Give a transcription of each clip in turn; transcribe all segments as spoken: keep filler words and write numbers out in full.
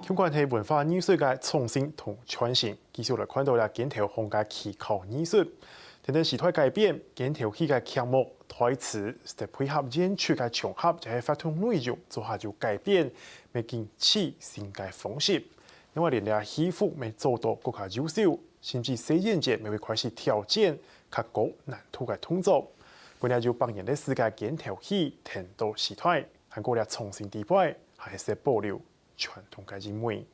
同款係文化藝術个創新同傳承，繼續來看到這肩頭項个技巧藝術。跈等時代改變，肩頭戲个劇目、台詞，就配合演出个場合，也係活動內容做下有改變，乜經取新个方式。另外，連這戲服乜做到更加優秀，甚至細演節乜會開始挑戰較高難度个動作。本來有百年歷史个肩頭戲，跈到時代，還過這創新底背，還係保留傳統个韻味。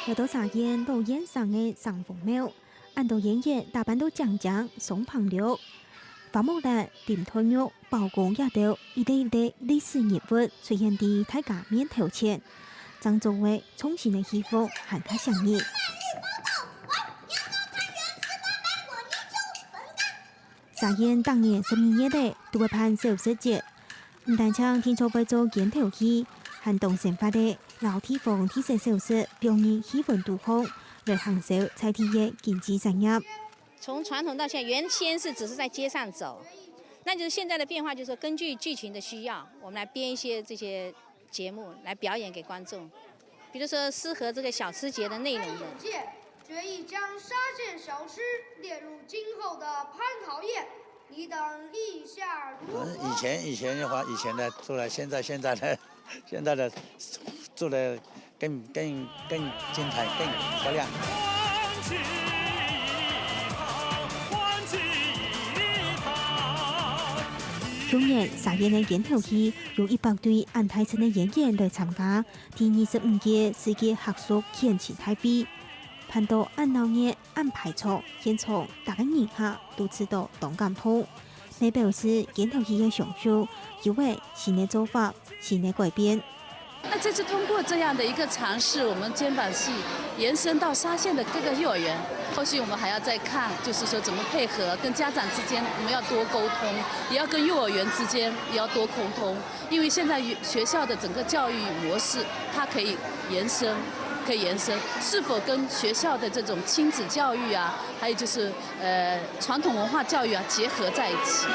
來到沙縣老縣城个城隍廟，恁多演員打扮到靚靚，雙棚溜。花木蘭、林黛玉、包公這兜一個一個歷史人物出現在大家面頭前，正做得創新个戲服還較吸引。 沙縣逐年十二月仔都會辦小食節，毋單淨定著會做肩頭戲，還當生活个摎地方特色小食放入戲文肚項，來行銷在地个經濟產業。從傳統到現在，原先是只是在街上走，那就是現在的變化，就是說根據劇情的需要，我們來編一些這些節目來表演給觀眾，比如說適合這個小吃節的內容的。 決議將沙縣小吃列入今後的蟠桃宴，你等意下如何？嗯，以前，以前的話，以前的做了，现在，现在的，现在的做的更，更，更精彩，更漂亮。 舊年，沙县个肩头戏有一百對恁大陣个演員來參加第二十五屆世界客屬懇親大會，辦到恁鬧熱、恁排場，現場逐個人客都試著當感動，也表示肩頭戲个享受有了新个做法、新个改變。 那這次通過這樣的一個嘗試，我們肩膀戲延伸到沙縣的各個幼兒園，後續我們還要再看，就是說怎麼配合，跟家長之間我們要多溝通，也要跟幼兒園之間也要多溝通，因為現在學校的整個教育模式，它可以延伸，可以延伸，是否跟學校的這種親子教育啊，還有就是呃傳統文化教育啊結合在一起。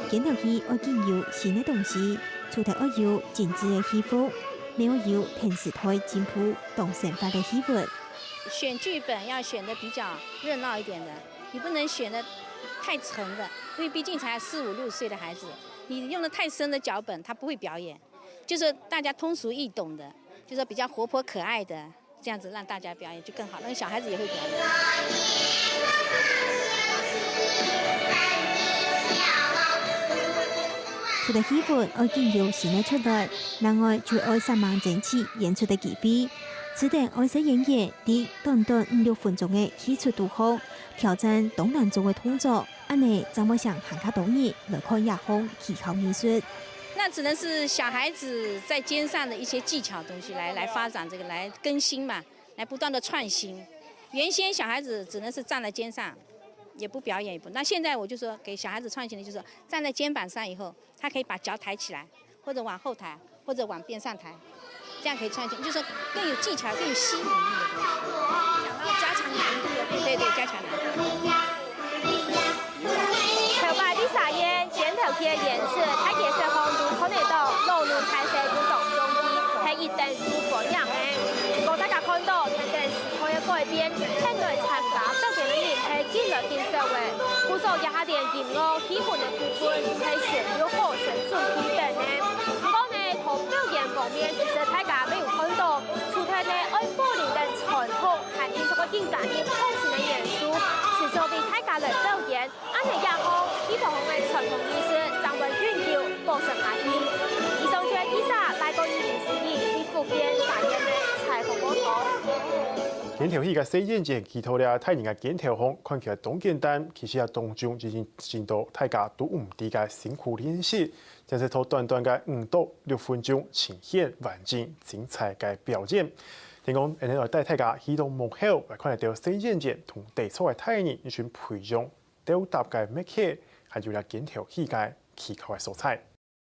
肩頭戲愛緊有新个東西，除忒愛有精緻个戲服，乜愛有跈時代進步、當生活个戲文。選劇本要選得比較熱鬧一點的，你不能選得太沉的，因為畢竟才四五六歲的孩子，你用得太深的腳本，他不會表演。就是大家通俗易懂的，就是比較活潑可愛的，這樣子讓大家表演就更好，讓小孩子也會表演。 除忒戲文愛緊有新个出來，另外就愛煞猛爭取演出个機會。試等愛使演員在短短五六分鐘个戲齣肚項，挑戰當難做个動作，恁仔正會吸引還較多人來看這項技巧藝術。那只能是小孩子在肩上的一些技巧東西來，來發展這個，來更新嘛。 來不斷地創新。原先小孩子只能是站在肩上，也不表演，也不，那現在我就說給小孩子創新的，就是說站在肩膀上以後，他可以把腳抬起來，或者往後抬，或者往邊上抬，這樣可以創新，就是說更有技巧、更有吸引力的東西。想要加強難度的部分。對，對，加強難度。 頭擺在沙縣肩頭戲个演出，大街小巷都看得到，老幼大細都當中意，係一等受歡迎个。毋過大家看到，跈等時代个改變，現來參加表演个人係緊來緊少个。故所這下連音樂、氣氛个部分，都係先有好生準備等个。毋過呢，在表演方面，其實大家乜有看到，除忒呢愛保留等傳統，還繼續愛緊加入創新个元素，持續為大家來表演。 恁仔這下，地方个傳統藝術正會永久保存下去。以上就係記者賴國英、林思怡在福建沙縣个採訪報導。肩頭戲个細演員，佢在這大人个肩頭項看起來當簡單，其實啊當中已經盡多大家都毋知个辛苦練習，真係在短短个五到六分鐘，呈現完整精彩个表演。聽講，𠊎等來帶大家去到幕後，來看得到細演員同在座个大人一群培養斗搭个麥客，還有這肩頭起个起口个所在。